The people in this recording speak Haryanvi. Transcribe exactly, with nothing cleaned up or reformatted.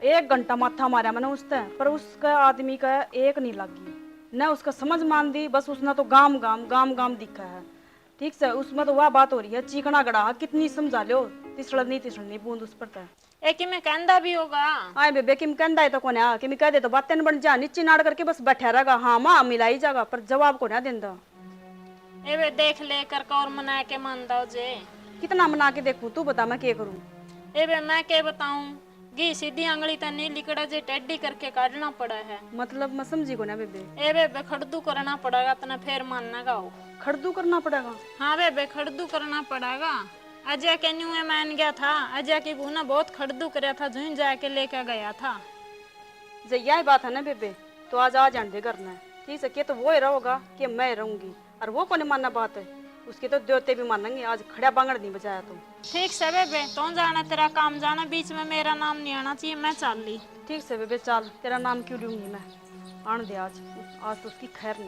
एक घंटा माथा मारा मैंने उसते, पर उसके आदमी का एक नहीं लगी, न उसका समझ मान दी, बस उसने तो गाम गाम गाम गाम दिखा है। ठीक से, उसमें तो वह बात हो रही है, चीकना गड़ा, कितनी समझा लो, तिसड़ नहीं तिसड़ नहीं बूंद उस पर तो। ए, किमे कहंदा भी होगा? आए बेबे, किम कहंदा है तो कोने, आ, किम कह दे तो बातें न बन जा, नीचे नाड़ करके बस बैठा रहेगा। हाँ माँ, मिलाई जागा, पर जवाब कोने देंदा। ए बे, देख ले करके और मना के मान दो जे। कितना मना के देखूं, तू बता मैं के करूं? ए बे, मैं के बताऊं, घी सीधी आंगली तै नहीं लिकड़ा जे, टेढ़ी करके काटना पड़ा है। मतलब मैं समझी कोना बेबे। ए बेबे, खड़दू करना पड़ेगा तने, फेर मानना का हो। खड़दू करना पड़ेगा? हाँ बेबे, खड़दू करना पड़ेगा। अजय के न्यू मान गया था, अजय की बहू ने बहुत खड़दू करया था, जुई जाके लेके गया था। जे यही बात है ना बेबे, तो आज आ जान दे घर ने। ठीक से, के तो वो ही रहोगा कि मैं रहूंगी, और वो कोनी मानना बात है, उसके तो देवते भी मानेंगे। आज खड़ा बांगड़ नहीं बजाया तो। ठीक से बेबे, तू जाना, तेरा काम जाना, बीच में मेरा नाम नहीं आना चाहिए, मैं चाल ली। ठीक से बेबे, चाल, तेरा नाम क्यों लूंगी मैं? आन दे आज, आज तो उसकी खैर नहीं।